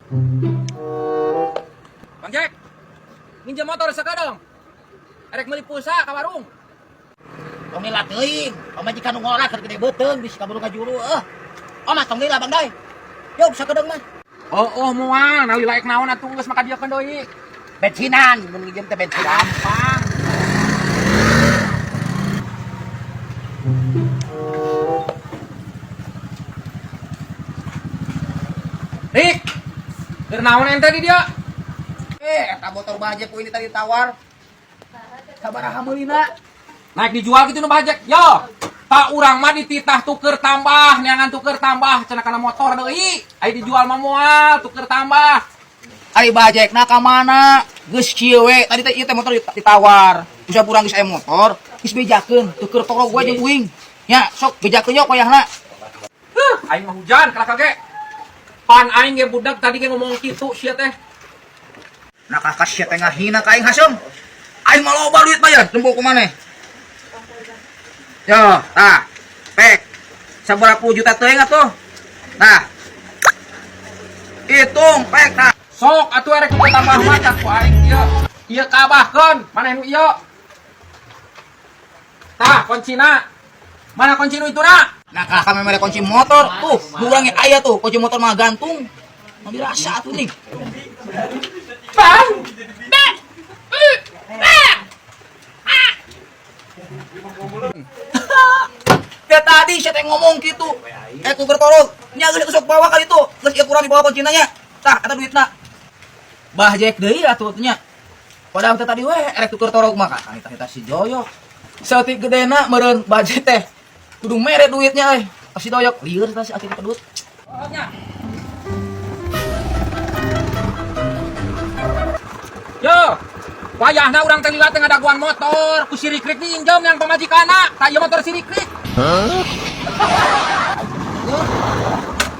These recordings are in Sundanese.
Bang Jack, minjem motor sakedeung. Erek meuli pulsa ka warung. Tong lila teuing, pamajikan nu ngora keur gede beuteung bisi kaburu ngajuru euh. Oh mah tong lila Bang Dai. Yuk sakedeung mah. Oh, oh moal, na lila ek naon atuh geus maka dieukeun deui. Bensinan, mun nginjem teh bensinan. Gampang. Rik, keur naon ente di dia? Eh, eta motor bajek ku ini tadi tawar. Sabaraha meulina? Naik dijual gitu nu bajek. Yo, tak urang mah dititah tuker tambah, neangan tuker tambah cenah kana motor deui. Ai dijual mah moal, tuker tambah. Ari bajekna ka mana? Geus kieu we, tadi teh ieu teh motor ditawar. Bisa urang geus aya motor, geus bejakeun, tuker torog we jeung uing. Nya, sok bejakeun yo koyahna. Huh, aing mah hujan kalah kage. Pan aing ge budak tadi ge ngomong kitu sia teh. Nah kakak sia teh ngahina ka aing Hasem. Aing mah loba duit bayar, jempol ku maneh. Yo, tah. Pek. Sabaraha puluh juta teuing atuh. Nah. Hitung, pek tah. Sok atuh erek tuker tambah mah tah ku aing ieu. Ieu kabahkeun, maneh nu ieu. Tah, kuncina. Mana kunci nu ituna? Nah, kakak memere kunci motor. Tuh, nu urang ge aya tuh, kunci motor mah gantung. Mau dirasa atuh nih. Bang. B. U. B. Ya tadi saya teh ngomong gitu. Eh tuker torog. Nya geus sok bawa kali itu. Geus ieu kurang dibawa kuncina nya. Tah, eta duitna. Bah jek deui atuh nya. Padahal teh tadi we erek tuker torog mah kan eta si Joyo. Saeutik gedena meureun bajek teh. Kudu mere duitnya euy. Si Doyok lieur tah si aki pedut. Nya. Yo, wayahna urang teh lila teh ngadaguan motor, ku si Rikrik diinjem yang pamajikanna. Tah ieu motor si Rikrik.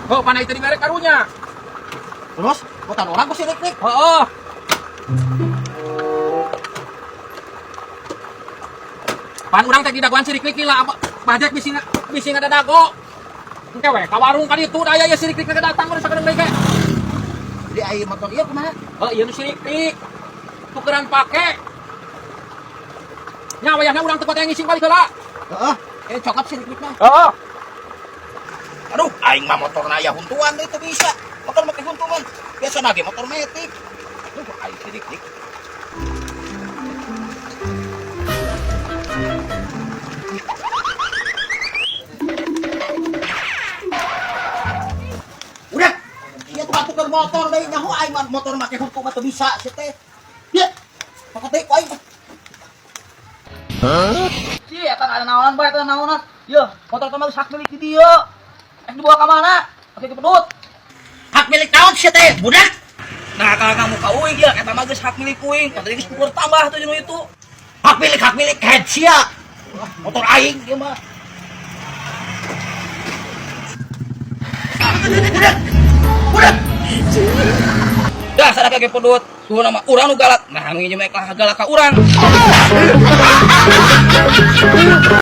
Oh, panai teu dibere karunya. Terus, motor orang ku si Rikrik. Heeh. Pan urang teh didagoan si Rikrik lila apa bajek bisi bisi ngadadago. Engke we ka warung ka ditu da aya ieu si Rikrik teh datang urang sakedeung deui ge. Jadi ai motor ieu kumaha? Heuh, ieu nu si Rikrik. Tukeran pake. Nya wayahna urang teu kuat ngising balik heula. Heeh, eh cokap si Rikrik mah. Heeh. Aduh, aing mah motorna aya huntuan deui teu bisa. Motor make huntuan. Biasa ge motor metik. Aduh, aing si Rikrik. Udah, sia tukang tuker motor deui nyaho aing mah motor make huntu mah teu bisa sia teh. Ye. Pakai deui ku aing. Si eta ada naonan bae eta naonan. Yeuh, motor teh mah geus hak milik di dieu. Eh dibawa ka mana? Pake pedut. Hak milik naon sia teh, budak? Nah, kalau kamu ka uing ya, eta mah geus hak milik uing. Tadi geus tuker tambah tuh jeung itu. Hak milik head sia. Motor aing ieu mah. Budak. Budak. Dah sadar kage pedut. Tuh nama urang nu galak. Nah, nu nginjem galak ka urang.